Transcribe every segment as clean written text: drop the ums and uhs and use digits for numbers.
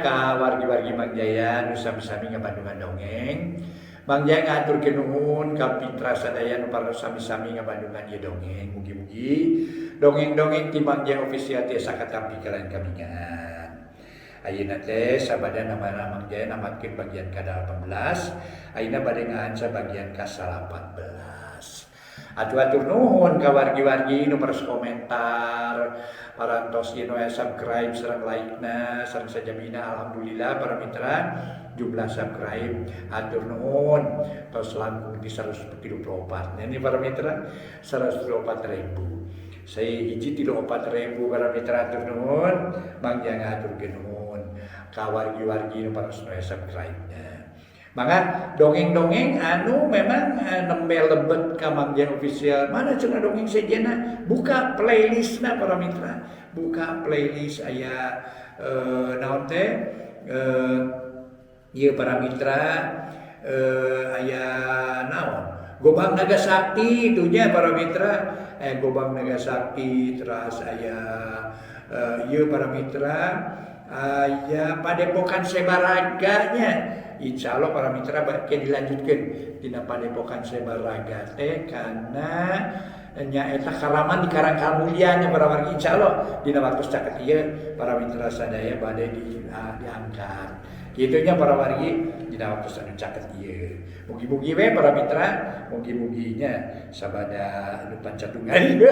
ka wargi-wargi Mang Jaya nu sami-sami ngabandungan dongeng. Mang Jaya ngahaturkeun nuhun ka mitra sadaya nu sami-sami ngabandungan ieu dongeng. Mugi-mugi dongeng-dongeng ti Mang Jaya Official tiasa katampi kalian kamingan. Ayeuna teh sabada namana Mang Jaya namatkeun bagian ka-18, ayeuna bade ngahanca bagian ka-18. Atuh atur nuhun ka wargi-wargi nu paras komentar, parantos ieu nu aya subscribe sareng like-na sareng sajabina. Alhamdulillah para mitra, jumlah subscribe atur nuhun tos langkung di 134. Ini para mitra 134 ribu. Saya hiji 34 ribu para mitra, atur nuhun. Mang Jaya ngahaturkeun nuhun ka wargi-wargi nu paras nu aya subscribe-na. Maka dongeng-dongeng anu memang nembe lebet ka Mang Jaya Official, mana cenah dongeng sejenna, buka playlistna para mitra, buka playlist aya naon teh, ieu para mitra, aya naon, Gobang Naga Sakti itunya para mitra, Gobang Naga Sakti, terus aya ieu para mitra, aya Padepokan Sebaraganya. Insya Allah para mitra bakal dilanjutkan dina Padepokan Sebaraga teh karena nyaeta karaman di Karang Kamuliannya para wargi. Insya Allah dina waktu caket ieu para mitra sadaya bade diangkat gitunya para wargi dina waktu anu caket ieu. Mugi-mugi we para mitra, mugi-muginya sabada anu pancatunggal,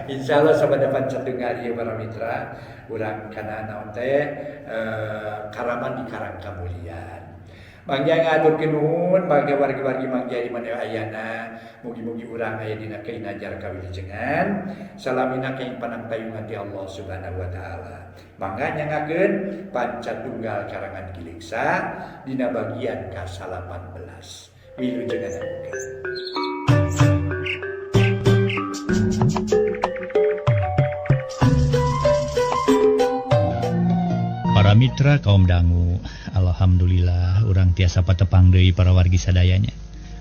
insya Allah sabada pancatunggal ieu para mitra urang kana naon teh, karaman di Karang Kamulian. Mang Jaya ngahaturkeun nuhun bagi wargi-wargi Mang Jaya di mana ayana. Mugi-mugi urang aya dina kainajar kawilujengan salamina kaing panangtayungan ti Allah Subhanahu wa taala. Mangga nyanggakeun Pancatunggal karangan Ki Leuksa dina bagian ka-18. Wilujengan dangukeun. Para mitra kaum dangu, alhamdulillah urang tiasa patepang deui para wargi sadayanya.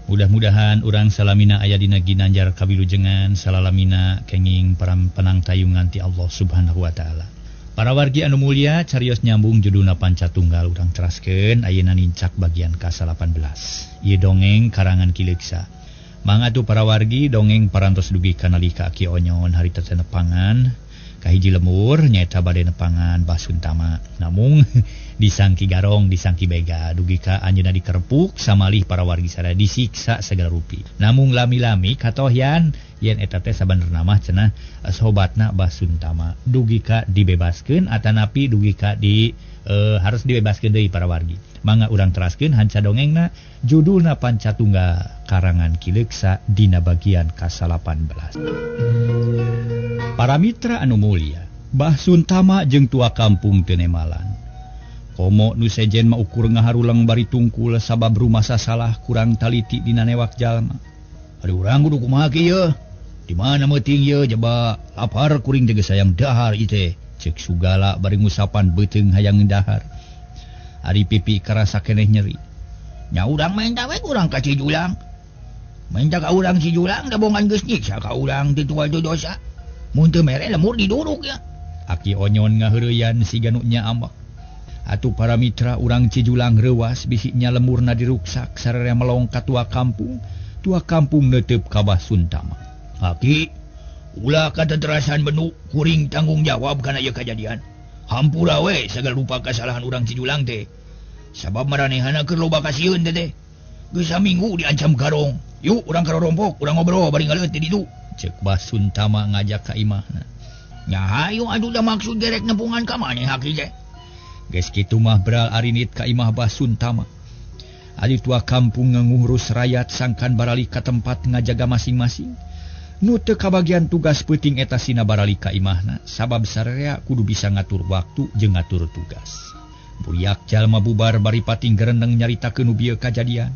Mudah-mudahan urang salamina aya dina ginanjar kawilujengan salalamina kenging panangtayungan ti Allah Subhanahu wa taala. Para wargi anu mulia, carios nyambung judulna Pancatunggal urang teraskeun ayeuna nincak bagian ka-18. Ieu dongeng karangan Ki Leuksa. Mangga atuh para wargi, dongeng parantos dugi ka nalika Ki Onyon harita teh nepangan kahiji lemur, nyaeta bade nepangan Bah Suntama. Namung disangki garong, disangki bega, dugi ka anjeunna dikerpuk samalih para wargi sadaya disiksa segala rupi. Namung lami-lami katohyan yen eta teh sabenerna mah cenah sobatna Bah Suntama, dugi ka dibebaskeun atanapi dugi ka di harus dibebaskeun deui para wargi. Mangga urang teraskeun hanca dongengna, judulna Pancatunggal karangan Ki Leuksa dina bagian ka-18. Para mitra anu mulia, Bah Suntama jeung tua kampung teu nemalan. Komo nu sejen mah ukur ngaharuleng bari tungkul sabab rumasa salah kurang taliti dina newak jalma. Aduh, urang kudu kumaha kieu? Di mana meuting ieu jaba lapar kuring teh geus hayang dahar ieu teh. Ceuk Sugala bari ngusapan beuteung hayang dahar. Ari pipi karasa keneh nyeri. Nya urang menta we urang ka Cijulang. Menta ka urang Cijulang da bongan geus nyiksa ka urang teu tual teu dosa. Mun teu mere lemur diduruk ya. Aki Onyon ngaheureyan siga nu nya ambek. Atuh para mitra, urang Cijulang reuwas bisinya lemurna diruksak sararea melong ka tua kampung. Tua kampung neuteup ka Bah Suntama. Aki, ulah kateterasan benu kuring tanggung jawab kana ieu kajadian. Hampura we sagala rupa kasalahan urang Cijulang teh. Sabab maranehana keur loba kasieun teh teh. Geus saminggu diancam garong. Yuk urang ka rorompok, urang ngobrol bari ngaleut di ditu. Ceuk Bah Suntama ngajak ka imahna. Nya hayu atuh da maksud gerek nepungan ka maneh haki teh. Geus kitu mah bral arinit ka imah Bah Suntama. Ari tua kampung ngurus rayat sangkan baralih ka tempat ngajaga masing-masing. Nu teu kabagian tugas peuting eta sina baralih ka imahna sabab sararea kudu bisa ngatur waktu jeung ngatur tugas. Buriak jalma bubar bari pating gerendeng nyaritakeun nu bieu kajadian.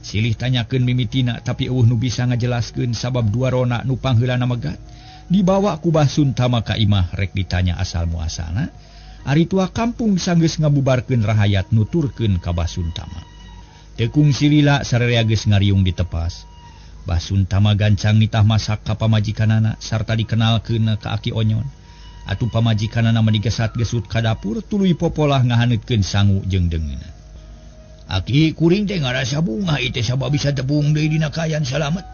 Silih tanyakeun mimitina tapi eueuh nu bisa ngajelaskeun sabab dua rona nu pangheulana megat. Dibawa ku Bah Suntama ka imah rek ditanya asal muasalna. Ari tua kampung sanggeus ngabubarkeun rahayat nuturkeun ka Bah Suntama. Teu kungsi lila sararea geus ngariung ditepas. Bah Suntama gancang nitah masak ka pamajikanana sarta dikenalkeun ka Aki Onyon. Atuh pamajikanana meni gesat-gesut ka dapur tuluy popolah ngahaneutkeun sangu jeung deungeunna. Aki kuring teh ngarasa bungah ieu teh sabab bisa tepung deui dina kaayaan salamet.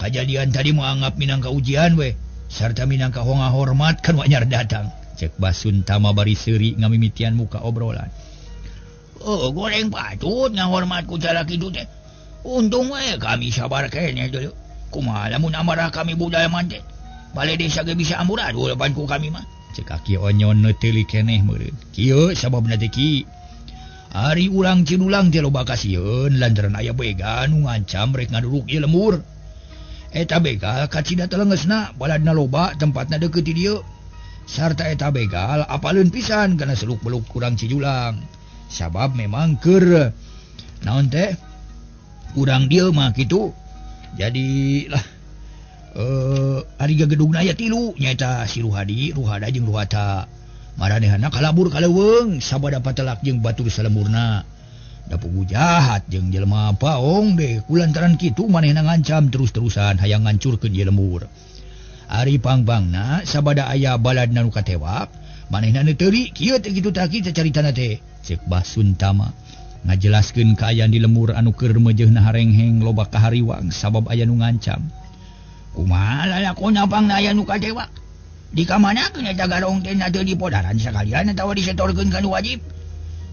Kajadian tadi muanggap minangka ujian we sarta minangka honga hormat kan wanyar datang. Cek Basuntama bari seuri ngamimitian muka obrolan. Oh, goreng patut ngahormat ku cara kitu teh. Untung we kami sabar keneh dulu. Kumaha lamun amarah kami budaya man teh. Balai desa ge bisa amburadul ban ku kami mah. Cek Aki Onyon neuteuli keneh meureun. Kieu sababna teh ki. Ari urang Cidulang teh loba kasieun lantaran aya bega nu ngancam rek ngaduruk ieu lembur. Eta begal kacida telengesna, baladna loba, tempatna deukeut ti dieu. Sarta eta begal apaleun pisan kana seluk-beluk urang Cijulang. Sabab memang keur naon teh urang dieu mah kitu. Jadi lah ari gagedugna aya tilu nyaeta si Ruhadi, Ruhada jeung Ruhata. Maranehna kalabur kaleuweung sabada patelak jeung batur salemburna. Da pugu jahat jeung jelema paong deh kulantaran kitu manehna ngancam terus-terusan hayang ngancurkeun ieu lembur. Ari pangpangna sabada aya baladna nu katewak manehna neuteuri kieu teh kitu tah kitu caritana teh. Cek Basuntama ngajelaskeun kaayaan di lembur anu keur meujeuhna harengheng loba kahariwang sabab aya nu ngancam. Kumaha lalakona pangna aya nu katewak? Di kamanakeun eta garong teh na teu dipodaran sakalian atawa disetorkeun ka nu wajib?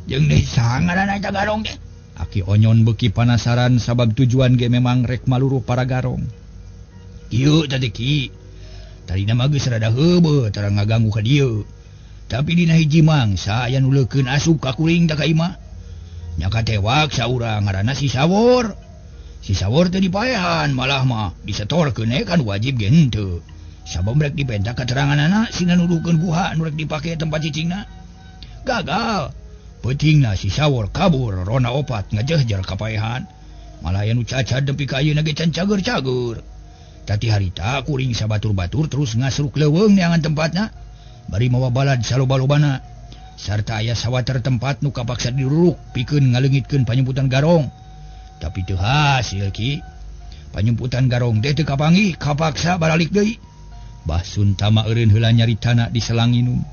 Jeung deui sangaranna eta garong teh. Aki Onyon beuki panasaran sabab tujuan ge memang rek maluruh para garong. Kieu tadi ki. Tadina mah geus rada heubeut tara ngaganggu ka dieu. Tapi dina hiji mangsa aya nu leukeun asup ka kuring teh ka imah. Nya katewak saurang ngaranna si Sawor. Si Sawor teh dipaehan malah mah disetorkeun kan wajib ge henteu. Sabab rek dipenta keteranganana sina nuduhkeun guha nu rek dipake tempat cicingna. Gagal. Peutingna si Sawor kabur rona opat ngajehjer ka paehan. Malah aya nu cacad nepi ka ayeuna ge can cager-cager. Tati harita kuring sabatur-batur terus ngasruk leuweung neangan tempatna. Bari mawa balad saloba-lobana. Sarta aya sawater tempat nu kapaksa diruruk pikeun ngaleungitkeun panyumputan garong. Tapi teu hasil ki. Panyumputan garong teh teu kapanggih, kapaksa baralik deui. Basuntama eureun heula nyaritana di selanginum.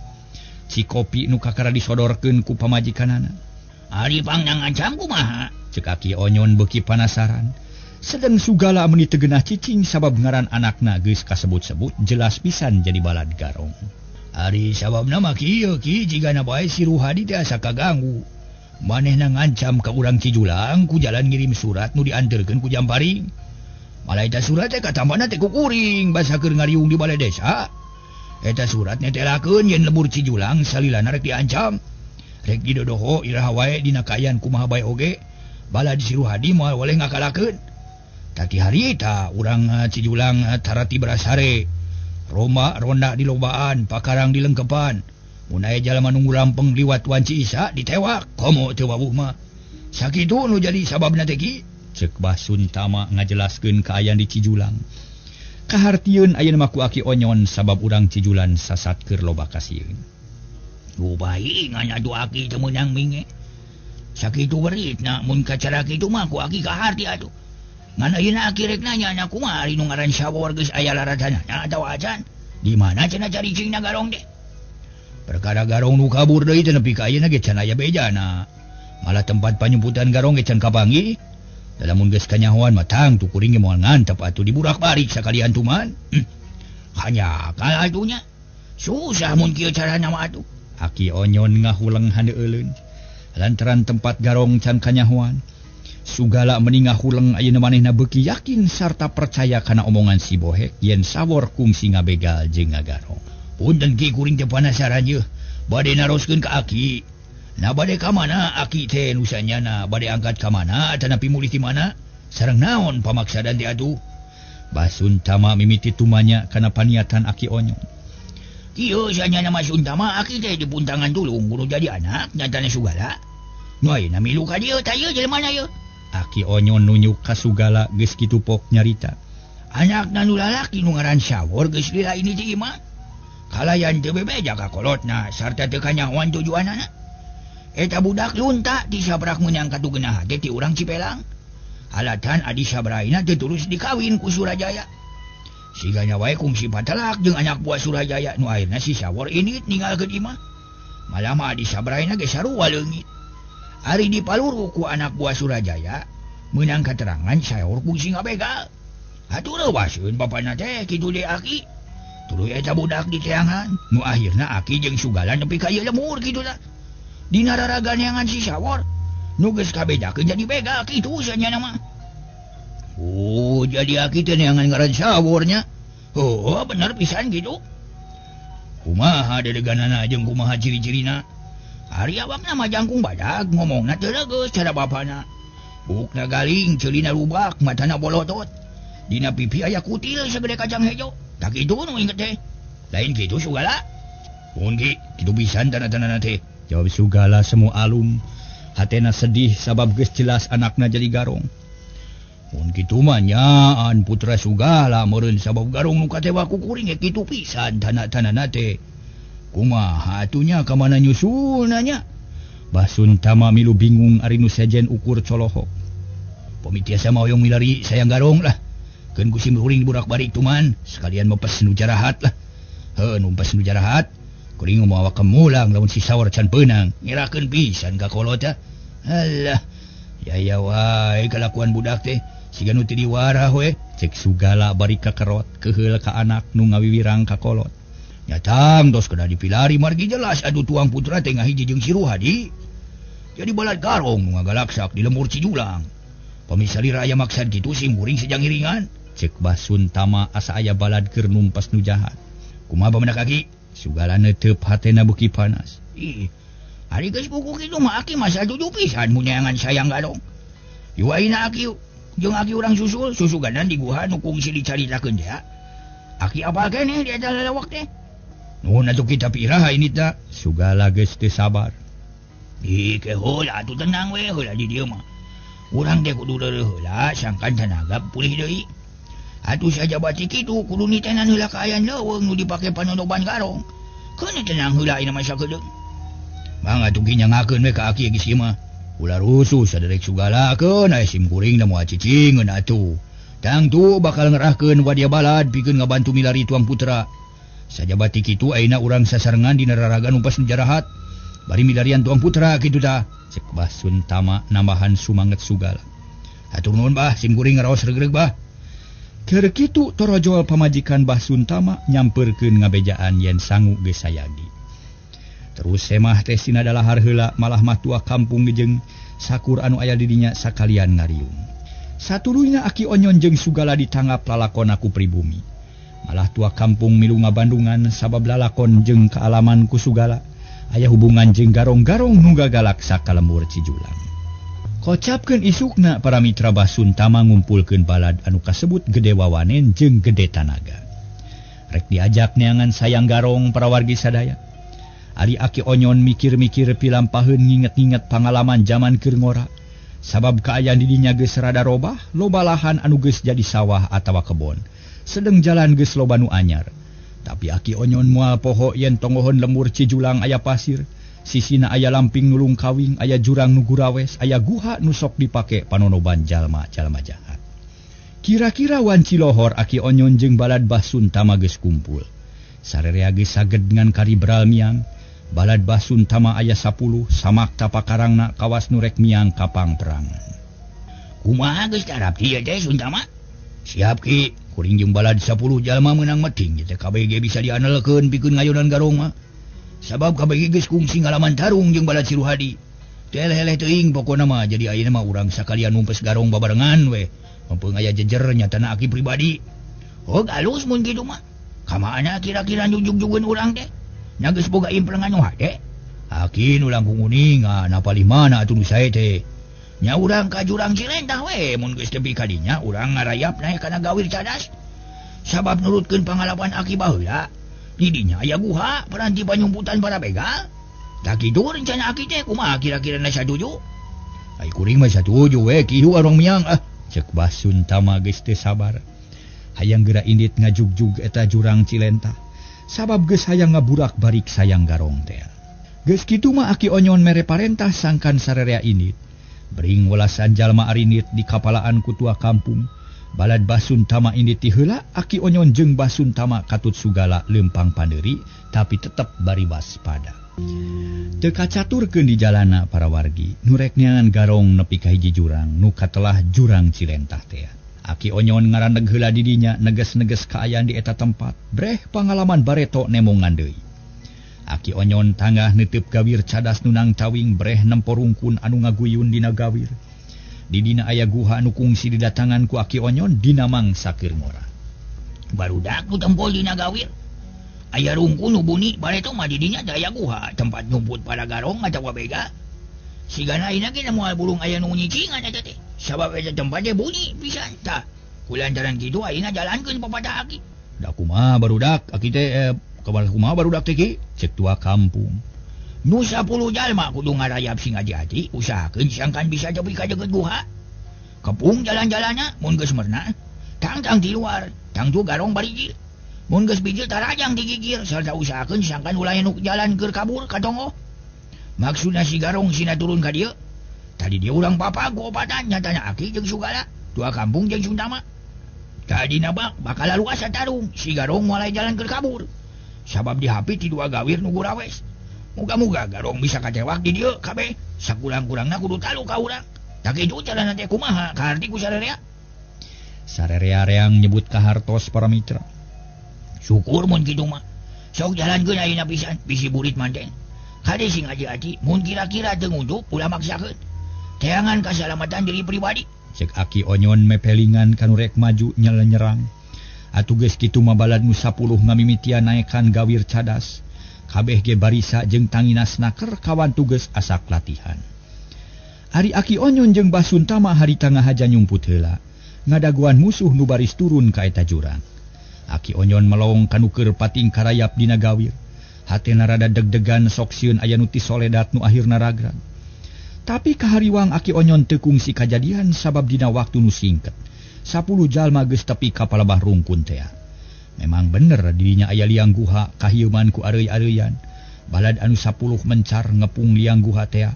Cikopi nu kakara disodorkeun ku pamajikanana. Ari pangna ngancam kumaha? Cek Aki Onyon beuki panasaran. Sedeng Sugala meuni teu geunah cicing sabab ngaran anakna geus kasebut-sebut jelas pisan jadi balad garong. Ari sababna mah kieu ki jigana bae si Ruhadi teh asa kaganggu. Manehna ngancam ka urang Cijulang ku jalan ngirim surat nu dianterkeun ku Jamparing. Malah eta surat teh katambana teh ku kuring basa keur ngariung di balai desa. Eta surat netelakeun yen lembur Cijulang salilana rek diancam. Rek didodoho iraha wae dina kaayaan kumaha bae oge. Balad si Ruhadi moal woleh ngakalakeun. Tati harita urang Cijulang tarati berasare. Roma ronda di lobaan, pakarang di lengkepan. Mun aya jalma nu ngulampeng liwat wanci Isa ditewak, komo teu wawuh mah. Sakitu nu jadi sababna teh ki. Cek Basuntama ngajelaskeun kaayaan di Cijulang. Kahartieun ayeuna mah ku Aki Onyon sabab urang Cijulan sasat keur loba kasieun. Lubai ngan atuh Aki teu meunang minge. Sakitu beritna mun kacara kitu mah ku Aki kaharti atuh. Ngan ayeuna Aki rek nanya na kumaha ari nu ngaran Sawor geus aya laratanana atawa acan? Di mana cenah caricingna garong teh? Perkara garong nu kabur deui teh nepi ka ayeuna ge can aya bejana. Malah tempat panyumputan garong ge can kapanggih. Lamun geus kanyahoan mah tangtu kuring ge moal ngantep atuh diburak-barik sakalian tuman. Hanya akal atuh nya. Susah mun kieu carana mah atuh. Aki Onyon ngahuleng handeuleun. Lantaran tempat garong can kanyahoan. Sugala meni ngahuleng ayeuna manehna beuki yakin sarta percaya kana omongan si Bohek yen Sawor kungsi ngabegal jeung ngagarong. Punten ki kuring teh panasaran yeuh. Bade naroskeun ka Aki. Na bade ka mana Aki teh nu sanyana bade angkat ka mana atanapi mulih ti mana sareng naon pamaksadan teh atuh. Basuntama mimiti tumanya kana paniatan Aki Onyon. Kieu sanyana mah Suntama Aki teh dipuntangan tulung kudu jadi anak nyatana Sugala. Nu ayeuna milu ka dieu tah ieu jelema na ieu. Aki Onyon nunjuk ka Sugala geus kitu pok nyarita. Anakna nu lalaki nu ngaran Sawor geus lila ini ti imah. Kalayan teu bebeja ka kolotna sarta teu kanyahoan tujuanana. Eta budak lunta disabrak meunang katu geunah teh ti urang Cipelang. Alatan adi sabraina teu terus dikawin ku Surajaya. Sigana wae kungsi patelak jeung anak buah Surajaya nu akhirna si Sawor indit ninggalkeun imah. Malah mah disabraina ge sarua leungit. Ari dipaluru ku anak buah Surajaya meunang katerangan Sawor kungsi ngabegal. Atuh reuwaseun bapana teh kitu deui aki. Tuluy eta budak diteangan nu akhirna aki jeung Sugala nepi ka ieu lemur kitu tah. Dina raraganeangan si Sawor nu geus kabedakeun jadi begal kitu sanyana mah. Oh, jadi aki teh neangan ngaran Sawornya. Oh, bener pisan kitu. Kumaha dedeganana jeung kumaha ciri-cirina? Ari awakna mah jangkung badag, ngomongna teu legeus cara bapana. Buukna galing, ceulina rubak, matana bolotot. Dina pipi aya kutil sagede kacang hejo. Tak kitu nu inget teh. Lain kitu Sugala. Mun ki, kitu pisan tanda-tandana teh. Jawab Sugala semu alum. Hatena sedih sabab geus jelas anakna jadi garong. Mun kitu mah nyaan putra Sugala meureun sabab garong nu katewa ku kuring ge kitu pisan tanda-tandana teh. Kumaha atuh nya ka mana nyusulna nya? Bah Suntama milu bingung ari nu sejen ukur colohok. Pami tiasa mah hoyong milari sayang garong lah. Keun ku sim kuring burak-barik tuman, sekalian mepes nu jarahat lah. Heuh, numpes nu jarahat. Kuring moal kemulang lamun si Sawor can peunang. Ngerakeun pisan ka kolot teh. Alah, yaya wae kalakuan budak teh. Siga nu teu diwarah we. Cek Sugala bari kakerot keheul ka anak nu ngawiwirang ka kolot. Nyatang tos kedah dipilari margi jelas atuh tuang putra teh ngahiji jeung si Ruhadi. Jadi balad garong nu ngagalaksak di lembur Cijulang. Pami salira aya maksad kitu sim kuring sejang iringan. Cek Bah Suntama asa aya balad keur numpas nu jahat. Kumaha pamendak aki? Sugala netep hatena beuki panas. Ih, ari geus buku kitu mah aki mah satuju pisan mun neangan sayang garong. Yu ayeuna aki jeung aki urang susul susuganan di guha nu kungsi dicaritakeun teh. Aki apal keneh di eta lalawak teh. Nuhun atuh kita iraha ini ta. Sugala geus teu sabar. Ih, ke heula atuh tenang we heula di dieu mah. Urang teh kudu reureuh heula sangkan tanaga pulih deui. Atuh sajabati kitu kudu nitenan heula kaayaan leuweung nu dipake panonoban garong. Keun tenang heula ayeuna mah sakedeung. Mang atuh ki nyangakeun we ka aki geus ieu mah. Ulah rusuh saderek Sugala keun aya sim kuring da moal cicingeun atuh. Tangtu bakal ngerahkeun wadia balad pikeun ngabantu milari tuang putra. Sajabati kitu ayeuna urang sasarengan dina raraga numpas nu jarahat. Bari milarian tuang putra kitu tah. Cek Bah Suntama nambahan sumanget Sugala. Hatur nuhun bah, sim kuring ngaraos regreg bah. Keur kitu torojol pamajikan Bah Suntama nyamperkeun ngabejaan yen sangu geus sayagi. Terus semah teh sina dalahar heula malah mah tua kampung jeung sakur anu aya di dinya sakalian ngariung. Satuluyna Aki Onyon jeung Sugala ditanggap lalakon ku pribumi. Malah tua kampung milu ngabandungan sabab lalakon jeung kaalaman ku Sugala aya hubungan jeung garong-garong nu gagalak sakalembur Cijulang. Kocapkeun isukna para mitra Bah Suntama ngumpulkeun balad anu kasebut gede wawanen jeung gede tanaga. Rek diajak neangan sayang garong para wargi sadaya. Ari Aki Onyon mikir-mikir pilampaheun nginget-nginget pangalaman jaman keur ngora. Sabab kaayaan di dinya geus rada robah, loba lahan anu geus jadi sawah atawa kebon. Sedeng jalan geus loba nu anyar. Tapi Aki Onyon moal poho yen tonggohon lembur Cijulang aya pasir. Sisina aya lamping nulung kawing, aya jurang nu gurawes, aya guha nu sok dipake panonoban jalma-jalma jahat. Kira-kira wanci lohor Aki Onyon jeung balad Bah Suntama geus kumpul. Sarerea geus saged ngan karibral miang. Balad Bah Suntama aya 10, samak tapakarangna kawas nu rek miang ka pangperangan. Kumaha geus tarap ieu teh Suntama? Siap ki, kuring jeung balad 10 jalma meunang meting teh KBG bisa diandelkeun pikeun ngayonan garong mah. Sabab KBG geus kungsi ngalaman tarung jeung balad si Ruhadi. Teh eleh-eleh teuing pokona mah jadi ayeuna mah urang sakalian numpes garong babarengan we. Mampeung aya jejer nyatana aki pribadi. Oh alus mun kitu mah. Kamana kira-kira njujug-jugeun urang teh? Nya geus boga implengan nu hade. Aki nu langkung uninga na palih mana atuh nu sae teh. Nya urang ka jurang Cilentah we mun geus tepi ka dinya urang ngarayap naek kana gawir cadas. Sabab nurutkeun pangalaman aki baheula. Di dinya aya guha peranti panyumputan para begal. Tak kitu rencana aki teh kumaha kira-kira na satuju? Ai kuring mah satuju we kieu urang miang ah. Cek Bah Suntama geus teu sabar. Hayang geura indit ngajugjug eta jurang Cilentah. Sabab geus hayang ngaburak barik sayang garong teh. Geus kitu mah Aki Onyon mere parentah sangkan sarerea indit. Bring welasan jalma arinit di kapalaan ku tua kampung. Balad Basuntama ini ti heula Aki Onyon jeung Basuntama katut Sugala lempang panderi tapi tetep bari waspada. Teu kacaturkeun di jalana para wargi nu rek neangan garong nepi ka hiji jurang nu katelah jurang Cilentah teh. Aki Onyon ngaraneg heula di dinya neges-neges kaayaan di eta tempat breh pangalaman bareto nemongan deui. Aki Onyon tanggah neuteub gawir cadas nu nangtawing breh nempo rungkun anu ngaguyun dina gawir. Di dina aya guha anu kungsi didatangan ku Aki Onyon dina mangsa keur ngora. Barudak nu tempol dina gawir. Aya rungkun nu buni bareto mah di dinya aya guha tempat nyumput pada garong atawa bega. Sigana ayeuna ge moal burung aya nu nyicingan eta teh. Sabab eta tempat teh bunyi pisan tah. Kulantaran kitu ayeuna jalankeun papatah Aki. Da kumaha barudak Aki teh kabar kumaha barudak teh ki? Cek tua kampung. Nu 10 jalma kudu ngarayap sing hati-hati, usahakeun sangkan bisa tepi ka deukeut guha. Kepung jalan-jalanna mun geus meurna, tangtang di luar, tangtu garong barijil. Mun geus bijil tarajang digigir sarta usahakeun sangkan ulah nu jalan keur kabur ka tonggoh. Maksudna si garong sina turun ka dieu. Tadi dia urang papa ku opatan nyatana Aki jeung Sugala, tua kampung jeung Suntama. Tadi nabak bakal luasa tarung, si garong mulai jalan keur kabur. Sabab dihapit ti dua gawir nu gurawes. Muga-muga garong bisa katewak di dieu kabeh. Sakurang-kurangna kudu talu ka urang. Tak kitu carana teh kumaha kaharti ku sarerea. Sarerea reang nyebut kahartos para mitra. Syukur mun kitu mah. Sok jalankeun ayeuna pisan bisi burit manten. Kade sing aji-aji mun kira-kira teu ngunjuk ulah maksakeun. Teangan kasalamatan diri pribadi. Cek Aki Onyon mepelingan kanu rek maju nyerang. Atuh geus kitu mah balad nu 10 ngamimitian naekan gawir cadas. Kabeh ge barisa jeung tanginas naker kawan tugas asak latihan. Ari Aki Onyon jeung Basuntama harita ngahaja nyumput heula. Ngadaguan musuh nu baris turun ka eta jurang. Aki Onyon melong kanu keur pating karayap dina gawir. Hatena rada deg-degan sok sieun aya nu ti soledat nu akhirna ragrag. Tapi kahariwang Aki Onyon teu kungsi kajadian sabab dina waktu nu singket. 10 jalma geus tepi ka palebah rungkun tea. Memang bener dirinya aya liang guha kahieuman ku areuy-areuyan. Balad anu 10 mencar ngepung liang guha tea.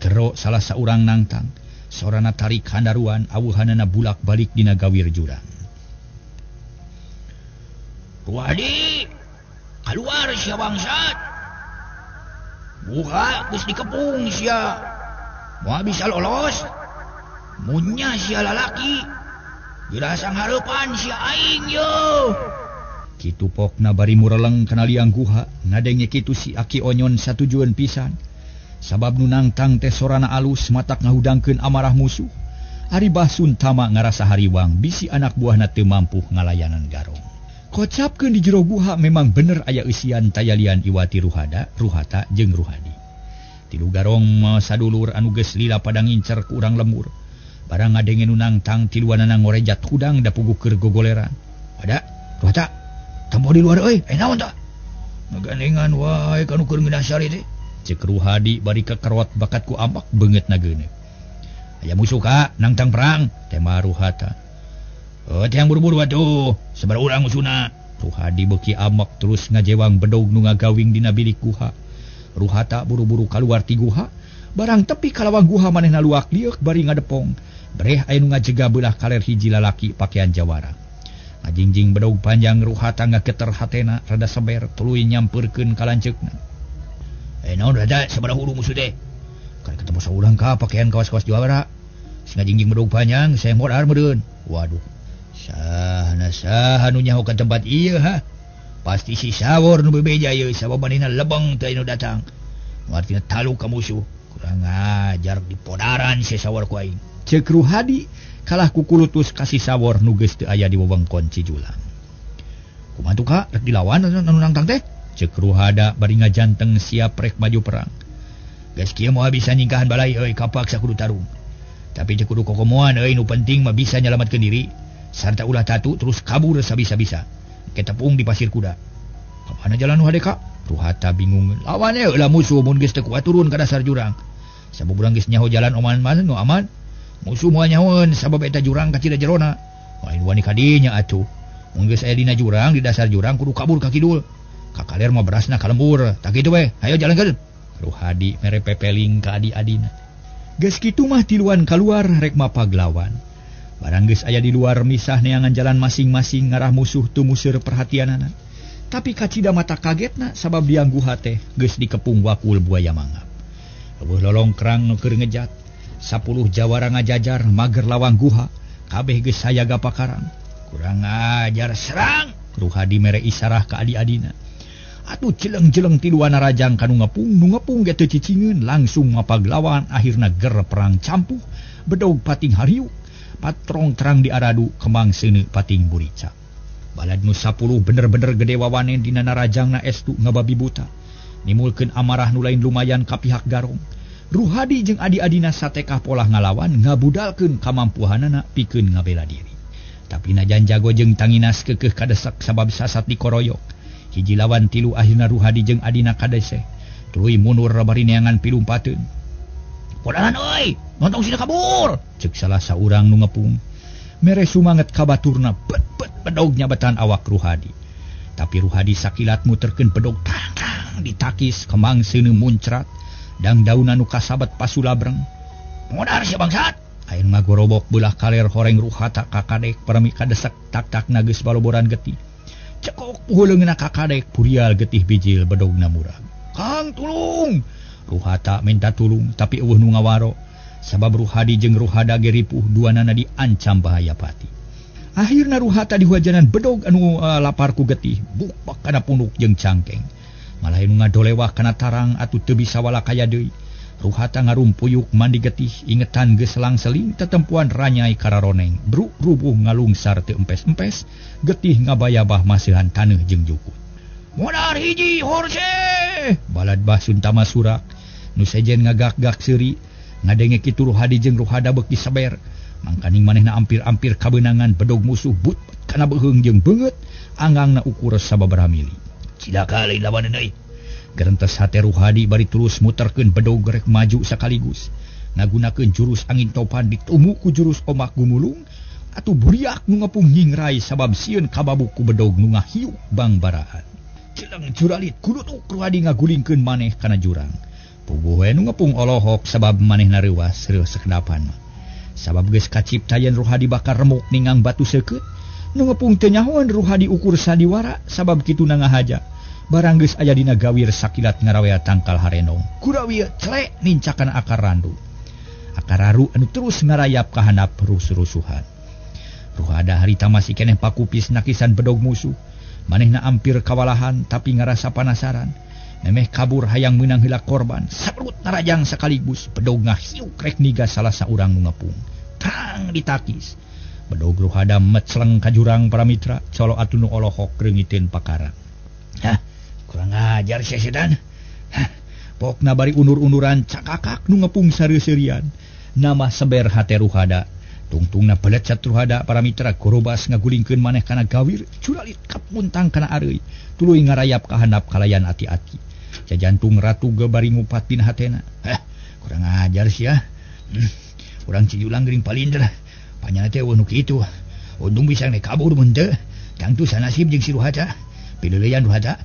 Gero salah saurang nangtang. Sorana tarik handaruan awuhanana bulak-balik dina gawir jurang. Ruhadi, keluar sia bangsat. Guha geus dikepung sia. Moal bisa lolos. Munya sia lalaki. Geura sanghareupan sia aing yo. Kitu pokna bari mureleng kana liang guha, ngadenge kitu si Aki Onyon satujueun pisan. Sabab nu nangtang teh sorana alus matak ngahudangkeun amarah musuh. Ari Basuntama ngarasa hariwang bisi anak buahna teu mampu ngalayanan garong. Kocapkeun di jero guha memang bener aya eusian tayalian iwati Ruhada, Ruhata jeung Ruhadi. Tilu garong sadulur anu geus lila pada ngincer ku urang lembur. Barang ngadenge nu nangtang tiluanana ngorejat hudang da puguh keur gogoleran. Ada, Ruhata, tempo di luar euy, naon tah? Ngagandengan wae kanu keur ngeunah sari teh. Cek Ruhadi bari kekerot bakat ku ambak beungeutna geuneuh. Aya musuh ka nangtang perang, tema Ruhata. Oh, teh yang buru-buru atuh, sabar urang musuhna. Ruhadi beuki amak terus ngajewang bedog nu ngagawing dina bilik guha. Ruhata buru-buru kaluar ti guha, barang tepi kalawang guha manehna luak lieuk bari ngadepong. Breh aya nu ngajega beulah kaler hiji lalaki pakaian jawara. Ngajingjing bedog panjang Ruhata ngageter hatena rada seber tuluy nyampeurkeun ka lanceukna. Naon rada sabaraha hulu musuh teh? Kan ketemu saurang ka pakaian kawas-kawas jawara. Sing ngajingjing bedog panjang saya modar meureun. Waduh. Sahna saha nu nyaho ka tempat ieu ha? Pasti si Sawor nu bebeja ieu sabab manehna lebeng teu anu datang. Artina talu ka musuh. Kurang ajar di podaran si Sawor ku aing. Ceuk Ruhadi kalah kukulutus ka si Sawor nu geus teu aya di wewengkon Cijulang. Kumaha tuh ka rek dilawan anu nangtang teh? Ceuk Ruhada bari ngajanteng siap rek maju perang. Geus kieu moal bisa nyingkahan balai euy kapaksa kudu tarung. Tapi teu kudu kokomoan euy nu penting mah bisa nyalamatkeun diri sarta ulah tatu terus kabur sabisa-bisa. Ketepung di pasir kuda. Ka mana jalan nu hade ka? Ruhata bingung. Lawan euy lah musuh mun geus teu kuat turun ka dasar jurang. Sabab urang geus nyaho jalan oman mana nu aman. Musuh moal nyahoeun sabab eta jurang kacida jerona. Lain wani ka dinya atuh. Mun geus aya dina jurang di dasar jurang kudu kabur ka kidul. Ka kaler mah berasna ka lembur. Tak kitu we, hayo jalankeun. Ruhadi mere pepeling ka adi-adina. Geus kitu mah tiluan kaluar rek mapaglawan. Barang geus aya di luar misah neangan jalan masing-masing ngarah musuh teu museur perhatianana. Tapi kacida mata kagetna sabab liang guha teh geus dikepung wakul buaya mangap. Eueuh lolongkrang nu keur ngejat, 10 jawara ngajajar mager lawang guha, kabeh geus sayaga pakarang. Kurang ajar serang, Ruhadi mere isarah ka adi-adina. Atuh jeleng-jeleng tiluan narajang kanu ngepung, nu ngepung ge teu cicingeun langsung mapaglawan akhirna ger perang campuh, bedog pating hariuk, patrong terang diaradu kemang seuneu pating burica. Balad nu 10 bener-bener gede wawanen dina narajangna estu ngababi buta. Nimulkeun amarah nu lain lumayan ka pihak Garong. Ruhadi jeung adi-adina satekah polah ngalawan ngabudalkeun kamampuhanana pikeun ngabela diri. Tapi najan jago jeung tanginas keukeuh kadesak sabab sasat dikoroyok. Hiji lawan tilu akhirna Ruhadi jeung adina kadeseh. Tuluy mundur bari neangan pilumpateun. "Podaran euy, nontong sina kabur!" Ceuk salah saurang nu ngepung. Mere sumanget ka baturna bet-bet bedog nyabetan awak Ruhadi. Tapi Ruhadi sakilat muterkeun bedog tang-tang ditakis kemang seuneu muncrat dang dauna nu kasabat pasulabreng. "Modar sia bangsat!" Aya nu ngagorobok beulah kaler horeng Ruhata ka kadek parami kadesek tak-takna geus baloboran getih. Cekok puheuleungeunna ka kadek purial getih bijil bedogna murag. "Kang tulung!" Ruhata minta tulung tapi eueuh nu ngawaro. Sabab Ruhadi jeung Ruhada ge ripuh duanana diancam bahaya pati. Akhirna Ruhata dihuajanan bedog anu lapar ku getih, bukbak kana punuk jeung cangkeng. Malah nu ngadolewah kana tarang atuh teu bisa walakaya deui. Ruhata ngarumpuyuk mandi getih, ingetan geus selang-seling tetempuan ranyai kararoneng, bruk rubuh ngalungsar teu empes-empes, getih ngabayabah masihan taneuh jeung jukut. "Modar hiji horse!" Balad Bah Suntama surak, nu sejen ngagak-gak seuri. Ngadenge kitu Ruhadi jeung Ruhada beuki saber. Mangkaning manehna ampir-ampir kabeunangan bedog musuh but kana beuheung jeung beungeut, angangna ukur sababaraha mili. "Cilaka lain lawaneun euy." Gerentes hate Ruhadi bari terus muterkeun bedog rek maju sakaligus. Ngagunakeun jurus angin topan ditumu ku jurus omak gumulung, atuh buriak nu ngepung nyingrai sabab sieun kababuk ku bedog nu ngahiuk bangbaraan. Jeleng juralit kulutuk Ruhadi ngagulingkeun maneh kana jurang. Puguh we nu ngepung olohok sabab manehna reuas reuh sakedapan mah. Sabab geus kacipta yen Ruhadi bakal remuk ningang batu seukeut, nu ngepung teu nyahoan Ruhadi ukur sandiwara sabab kituna ngahaja. Barang geus aya dina gawir sakilat ngarawea tangkal harenong. Kurawi celek nincakan akar randu. Akar raru anu terus ngarayap ka handap rus-rusuhan. Ruhada harita masih keneh pakupis nakisan bedog musuh. Manehna ampir kawalahan tapi ngarasa panasaran. Memeh kabur hayang meunang heula korban. Sabrut narajang sekaligus bedog ngahiuk rek niga salah saurang nu ngepung. Tang ditakis. Bedog Ruhada metsleng ka jurang para mitra, colo atuh nu olohok reungiteun pakara. "Hah, kurang ajar sia setan." Hah, pokna bari unur-unuran cakakak nu ngepung sareuseurian. Nama seber hate Ruhada. Tungtungna pelecet Ruhada para mitra gorobas ngagulingkeun maneh kana gawir, curalit kapuntang kana areuy, tuluy ngarayap ka handap kalayan ati-ati. Jajantung ratu ge bari ngupat dina hatena. "Heh, kurang ajar sia. Urang Cijulang geuring palinder. Panyana teh eueuh nu kitu. Untung bisa nek kabur mun teu. Tangtu sanasib jeung si Ruhata. Pileuleyan Ruhata."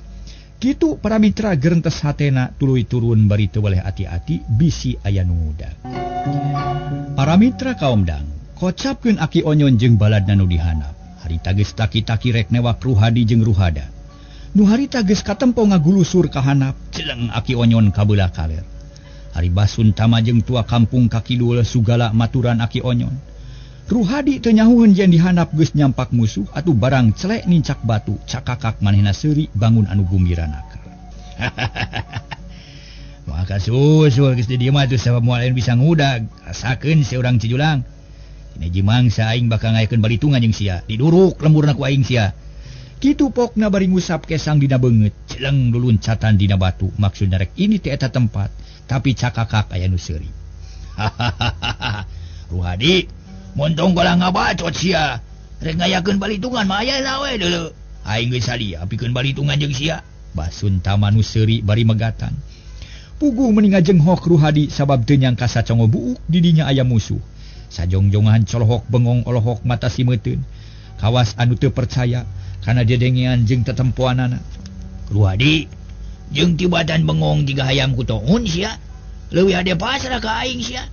Kitu para mitra gerentes hatena tuluy turun bari teu weleh ati-ati bisi aya nu ngudag. Para mitra kaum dang, kocapkeun Aki Onyon jeung baladna nu dihandap. Harita geus taki-taki rek newak Ruhadi jeung Ruhada. Nu harita geus katempo ngagulusur ka handap, jeleng Aki Onyon ka beulah kaler. Ari Basuntama jeung tua kampung ka kidul sugala maturan Aki Onyon. Ruhadi teu nyahueun yen dihandap geus nyampak musuh atuh barang celek nincak batu cakakak manehna seuri bangun anu gumbira naker. Maka susul geus di dieu mah atuh sabab moal bisa ngudag, rasakeun si urang Cijulang. Dina jimangsa aing bakal ngayakeun balitungan jeung sia, diduruk lemburna ku aing sia. Kitu pokna bari ngusap kesang dina beungeut, jeleng luluncatan dina batu, maksudna rek ini teh eta tempat, tapi cakakak aya nu seuri. Ruhadi, montong gola ngabacot sia, rek ngayakeun balitungan mah aya we deuleu. Aing geus salia pikeun balitungan jeung sia. Basuntama nu seuri bari megatan. Puguh meni ngajenghok Ruhadi sabab teu nyangka sacongo buuk di dinya aya musuh. Sajongjongan colohok bengong olohok mata simeuteun. Kawas anu teu percaya kana dedengean jeung tetempoanana. "Ruhadi, jeung tibatan bengong jiga hayam ku toun sia. Leuwih hade pasrah ka aing sia.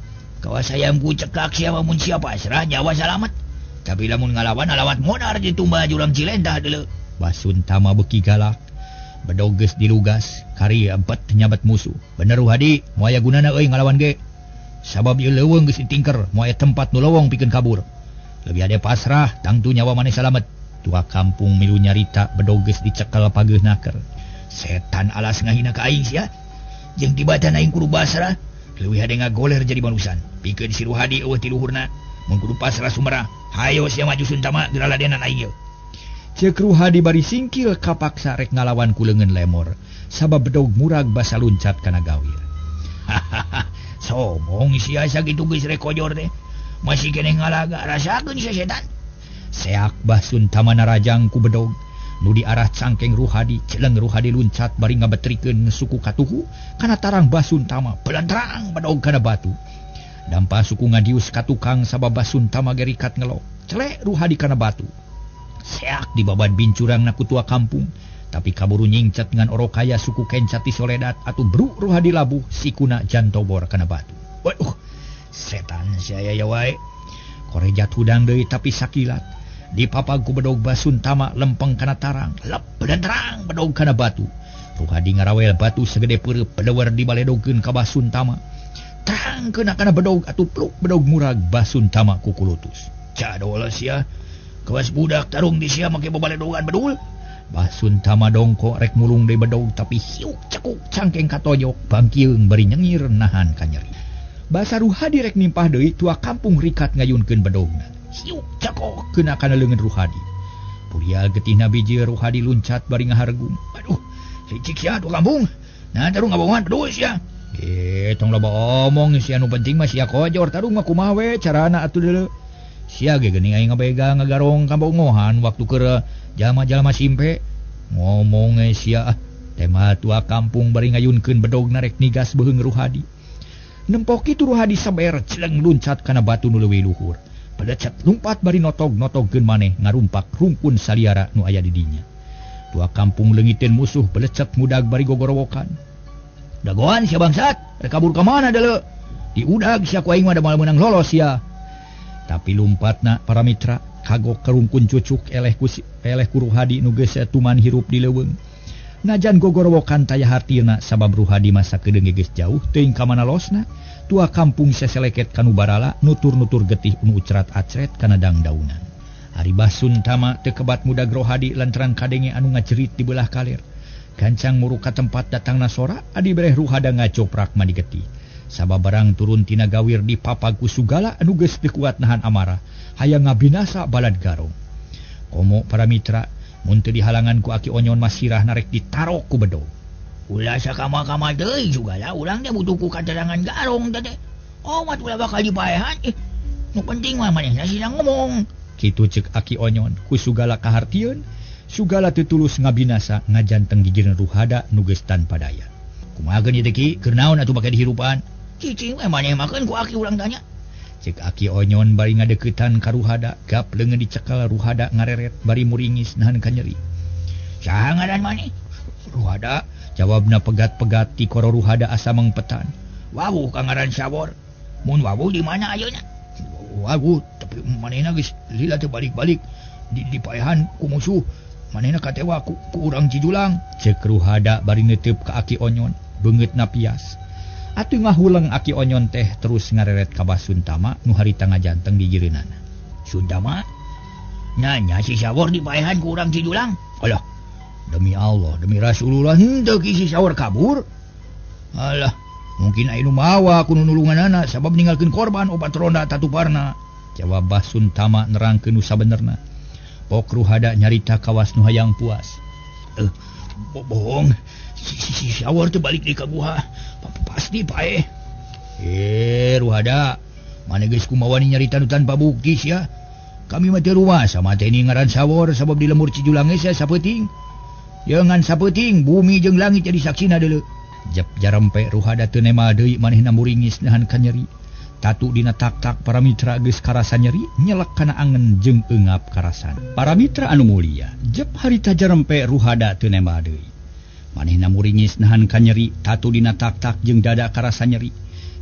Kawas hayamku cekak sia mun sia pasrah nyawa salamet. Tapi lamun ngalawan alawat modar ditumbah jurang Cilentah deuleu. Basuntama beuki galak. Bedog geus dilugas, kari bet nyabat musuh. Bener Ruhadi, moal aya gunana euy ngalawan ge. Sabab ieu leuweung geus ditingker, moal aya tempat nu lowong pikeun kabur. Leuwih hade pasrah, tangtu nyawa maneh salamet. Tua kampung milu nyarita bedog geus dicekel pageuh naker. Setan alas ngahina ka aing sia. Jeung tibatan aing kudu basrah, leuwih hade ngagoler jadi manusan. Pikeun si Ruhadi eueuh ti luhurna, mun kudu pasrah sumerah. Hayo sia maju Suntama geura ladenan aing ieu. Ceuk Ruhadi bari singkil kapaksa rek ngalawan ku leungeun lemor, sabab bedog murag basa luncat kana gawir. Hahaha, somong sia sakitu geus rek kojor teh. Masih keneh ngalaga, rasakeun sia setan. Seak Basuntama narajang ku bedog nu diarah cangkeng Ruhadi, celeng Ruhadi luncat bari ngabetrikeun suku katuhu kana tarang Basuntama, pelentrang bedog kana batu. Dampa suku ngadius ka tukang sabab Basuntama gerikat ngelok, celek Ruhadi kana batu. Seak dibaban bincurang na ku tua kampung, tapi kaburu nyingcat ngan orokaya suku kencat ti soledat atuh bru Ruhadi labuh sikuna jantobor kana batu. Waduh, setan sia ya wae. Korejat hudang deui tapi sakilat. Dipapag ku bedog Basuntama lempeng kana tarang, lep terang bedog kana batu. Ruhadi ngarawel batu segede peureup pedeueur dibaledogeun ka Basuntama. Terang kena kana bedog atuh pluk bedog murag Basuntama kukulutus. Cadol sia, kewas budak tarung di sia make babaledogan bedul. Basuntama dongko rek mulung deui bedog tapi hiuk cekuk cangkeng katojok bangkieung bari nyengir nahan kanyeri. Basa Ruhadi rek nimpah deui tua kampung rikat ngayunkeun bedogna. Hiuk cekok kena kana leungeun Ruhadi. Purial getihna biji Ruhadi luncat bari ngahargung. Aduh, licik sia tua kampung. Nah tarung ngabohongan bedul sia. Tong loba omong sia nu penting mah sia kojor tarung mah kumaha we carana atuh deuleu. Sia ge geuning aing ngabega ngagarong kabongohan waktu keur jalma-jalma simpe. Ngomong we sia ah. Tema tua kampung bari ngayunkeun bedog narek nigas beuheung Ruhadi. Nempok kitu Ruhadi saber celeng luncat kana batu nu leuwih luhur. Pelecet lumpat bari notog-notogkeun maneh ngarumpak rungkun saliara nu aya di dinya. Tua kampung leungiteun musuh pelecet mudag bari gogorowokan. Dagoan sia bangsat, rek kabur ka mana deuleu? Diudag sia ku aing mah da moal meunang lolos sia. Tapi lumpatna para mitra kagok kerungkun cucuk eleh ku Ruhadi nu geus tuman hirup di leuweung. Najan gogorowokan taya hartina sabab Ruhadi masa kedeung geus jauh teuing ka mana losna. Tua kampung seseleket kanu barala nutur-nutur getih nu ucrat-acret kana dangdaunan. Ari Basuntama teu kebat mudag Ruhadi lantaran kadenge anu ngajerit di belah kaler. Gancang muruk ka tempat datangna sora adi bereh Ruhada ngacoprak mani getih. Sabab barang turun tina gawir dipapag ku Sugala anu geus teu kuat nahan amarah, hayang ngabinasa balad garong. Komo para mitra, mun teu dihalangan ku Aki Onyon masirah narek ditarok ku bedog. Ulah sakama-kama deui Sugala, urang teh butuh ku katerangan garong teh. Oh, mah ulah bakal dipaehan. Nu penting mah manehna sina ngomong. Kitu ceuk Aki Onyon, ku Sugala kahartieun, Sugala teu tulus ngabinasa ngajanteng gigireun Ruhada nu geus tanpa daya. Kumaha geun ieu teh Ki, keur naon atuh bake dihirupan? Cicing we maneh makeun ku aki urang tanya. Ceuk Aki Onyon bari ngadeuketan ka Ruhada, gap leungeun dicekal Ruhada ngareret bari muringis nahan kanyeri. Saha ngaran maneh? Ruhada, jawabna pegat-pegat ti koro Ruhada asa mengpetan. Wawuh ka ngaran Sawor. Mun wawuh di mana ayeuna? Wawuh, tapi manehna geus lila teu balik-balik. Dipaehan ku musuh. Manehna katewa ku urang Cijulang. Ceuk Ruhada bari neuteub ka Aki Onyon, beungeutna pias. Atuh ngahuleng Aki Onyon teh terus ngareret ka Basuntama nu harita ngajanteng gigireunana. Suntama, nanya si Sawor dipaehan ku urang Cijulang. Alah, demi Allah, demi Rasulullah, henteu ki si Sawor kabur. Alah, mungkin aya nu mawa ku nulunganana sabab ninggalkeun korban opat ronda tatuparna. Jawab Basuntama nerangkeun nu sabenerna. Pok Ruhada nyarita kawas nu hayang puas. Bohong. Si Sawor teh balik deui ka guha. Pasti paeh. Ruhada, maneh geus kumaha nyarita nu tanpa bukti sia. Kami mah teu rumasa mateni ngaran Sawor sabab di lemur Cijulang geus sapeuting. Jangan sapeuting bumi jeung langit jadi saksina deuleu. Jep jarempe Ruhada teu nema deui manehna muringis nahan kanyeri. Tatu dina tak-tak para mitra geus karasa nyeri nyelek kana angen jeung eungap karasan. Para mitra anu mulia, jep harita jarempe Ruhada teu nema deui. Manehna muringis nahan kanyeri, tatu dina tak-tak jeung dada karasa nyeri,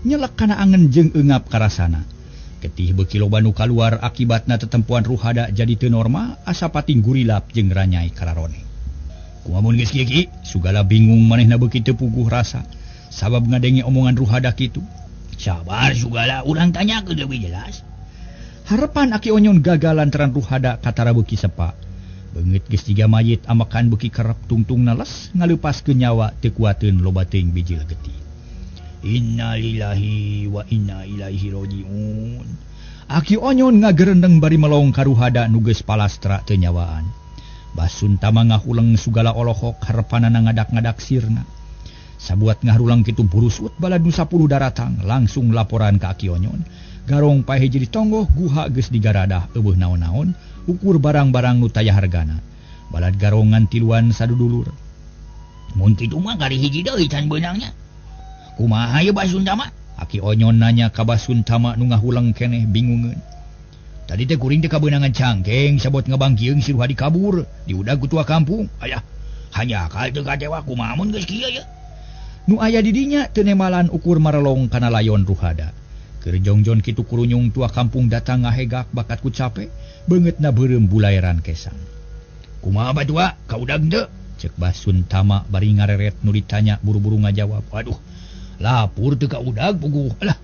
nyelek kana angen jeung eungap karasana. Getih beuki loba nu kaluar akibatna tetempuan Ruhada jadi teu normal asa pating gurilap jeung ranyai kararone. Kumaha mun geus kieu Ki? Sugala bingung manehna beuki teu puguh rasa sabab ngadenge omongan Ruhada kitu. Sabar Sugala, urang tanyakeun leuwih jelas. Harepan Aki Onyon gagal lantaran Ruhada katara beuki sepa. Beungeut geus jiga mayit amakan beuki kerep tungtungna les ngaleupaskeun nyawa teu kuateun loba teuing bijil getih. Innalillahi wa inna ilaihi rajiun. Aki Onyon ngagerendeng bari melong ka Ruhada nu geus palastra teu nyawaan. Basuntama ngahuleng Sugala olohok harepanana ngadak-ngadak sirna. Sabuat ngarulang kitu burusut balad nu 10 daratang langsung laporan ka Aki Onyon. Garong paeh jadi tonggoh guha geus digaradah eueuh naon-naon ukur barang-barang nu taya hargana. Balad garongan tiluan sadudulur. Mun kitu mah kali hiji deui can beunangnya. Kumaha ye Basuntama? Aki Onyon nanya ka Basuntama nu ngahuleng keneh bingungeun. Tadi teh kuring teh kabeunangan cangkeng sabot ngabangkieung si Ruhadi kabur diudag ku tua kampung. Ayah, hanya akal teu katewa kumaha mun geus kieu ye. Nu aya di dinya teu nemalan ukur marelong kana layon Ruhada. Keur jongjon kitu kurunyung tua kampung datang ngahegak bakat ku cape, beungeutna beureum bulaeran kesang. Kumaha batua, kaudag teu? Ceuk Basuntama bari ngareret nu ditanya buru-buru ngajawab. Aduh, lapur teu kaudag puguh. Alah,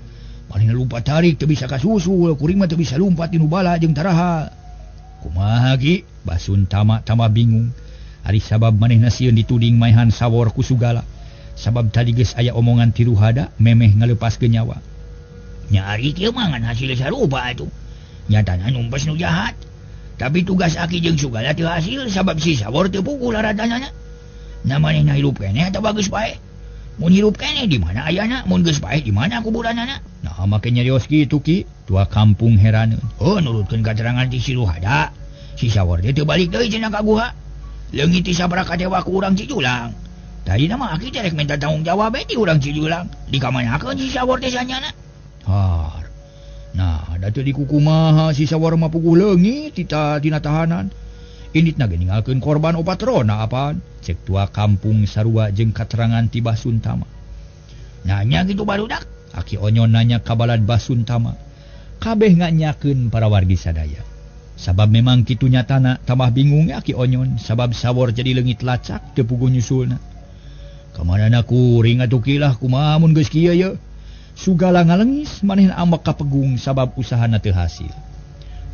manehna lumpat tarik teu bisa kasusul, kuring mah teu bisa lumpat tinu bala jeung taraha. Kumaha Ki? Basuntama tambah bingung. Ari sabab manehna sieun dituding maehan sawor ku Sugala. Sabab tadi geus aya omongan ti Ruhada memeh ngaleupaskeun nyawa. Nya ari kieu mah ngan hasil sarupa atuh. Nyatana numpes nu jahat. Tapi tugas Aki jeung Sugala teu hasil sabab si sawor teu puguh laratanana. Na manehna hirup keneh atawa geus paeh? Mun hirup keneh di mana ayana, mun geus paeh di mana kuburanana? Nah, make nyarios kitu Ki, tua kampung heraneun. Oh, nurutkeun katerangan ti si Ruhada. Si sawor teh teu balik deui cenah ka guha. Leungit ti sabaraha katewa ku urang Cijulang. Tadina mah Aki teh rek minta tanggung jawab we ti urang Cijulang. Dikamanakeun si sawor teh sanyana? Har. Nah, da teu dikukumaha si sawor mah puguh leungit tina tahanan. Inditna ge ninggalkeun korban opat rona apaan? Cek tua kampung sarua jeung katerangan ti Basuntama. Nanya kitu barudak? Aki Onyon nanya ka balad Basuntama. Kabeh nganyakeun para wargi sadaya. Sabab memang kitu nyatana tambah bingung Aki Onyon sabab sawor jadi leungit lacak teu puguh nyusulna. Kamanana kuring atuh kilah kumaha mun geus kieu ye? Sugala ngalengis manehna ambek ka pegung sabab usahana teu hasil.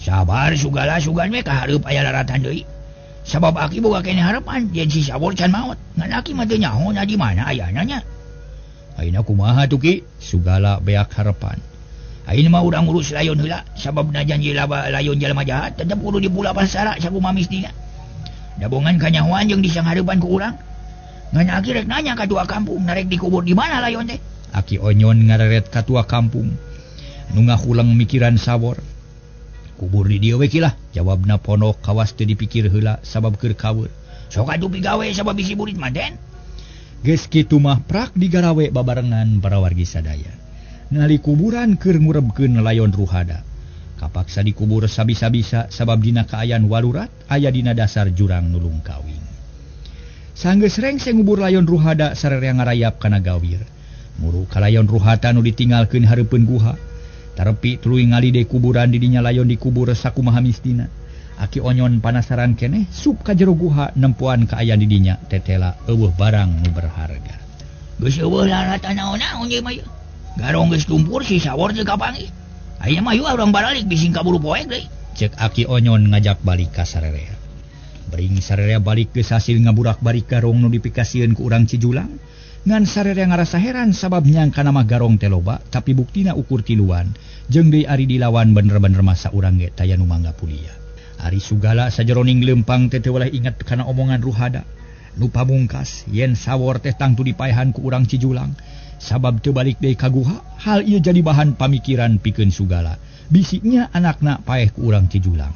Sabar Sugala, sugan we ka hareup aya laratan deui. Sabab Aki boga keneh harepan yen si sawor can maot. Ngan Aki mah teu nyaho na di mana ayana nya. Ayeuna kumaha tuh Ki? Sugala beak harepan. Ayeuna mah urang urus layon heula sabab na janji laba layon jalma jahat tetep kudu dipula pasara sakumaha mistina. Dabongan kanyahoan jeung disanghareupan ku urang. Ngan Aki rek nanya ka tua kampung narek dikubur di mana layon teh? Aki Onyon ngareret ka tua kampung. Nu ngahuleng mikiran sawor. Kubur di dieu we Ki lah, jawabna pondok kawas teu dipikir heula sabab keur kaweur. Sok atuh pigawe sabab bisi burit manten. Geus kitu mah prak digarawe babarengan para wargi sadaya. Ngali kuburan keur ngurebkeun layon Ruhada. Kapaksa dikubur sabisa-bisa sabab dina kaayaan walurat aya dina dasar jurang nulung kawing. Sanggeus rengse ngubur layon Ruhada sararea ngarayap kana gawir. Muru kalayon Ruhata nu ditinggalkeun hareupeun guha. Tarepi tuluy ngalide kuburan didinya layon dikubur sakumaha mistina. Aki Onyon panasaran keneh sup ka jero guha nempoan kaayaan didinya tetela eueuh barang nu berharga. Geus eueuh laratan naon-naon ieu mah. Garong geus tumpur si sawor teu kapanggih. Ayeuna mah yeuh urang baralik bising kaburu poek deui. Cek Aki Onyon ngajak balik ka sarerea. Bering sarerea balik geus hasil ngaburak-barik garong nu dipikasieun ku urang Cijulang. Ngan sarerea ngarasa heran sabab nyangka nama garong teh loba tapi buktina ukur tiluan jeung deui ari dilawan bener-bener masa urang ge taya nu mangga pulia. Ari Sugala sajeroning leumpang teh teu weleh inget kana omongan Ruhada nu pamungkas yen sawor teh tangtu dipaehan ku urang Cijulang sabab teu balik deui ka guha. Hal ieu jadi bahan pamikiran pikeun Sugala bisinya anakna paeh ku urang Cijulang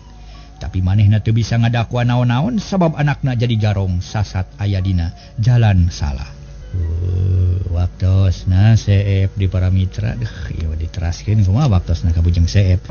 tapi manehna teu bisa ngadakwa naon-naon sabab anakna jadi garong sasat aya dina jalan salah. Waktosna seep di para mitra, deh, ieu diteraskeun kumaha waktosna ka Bujeng Seep.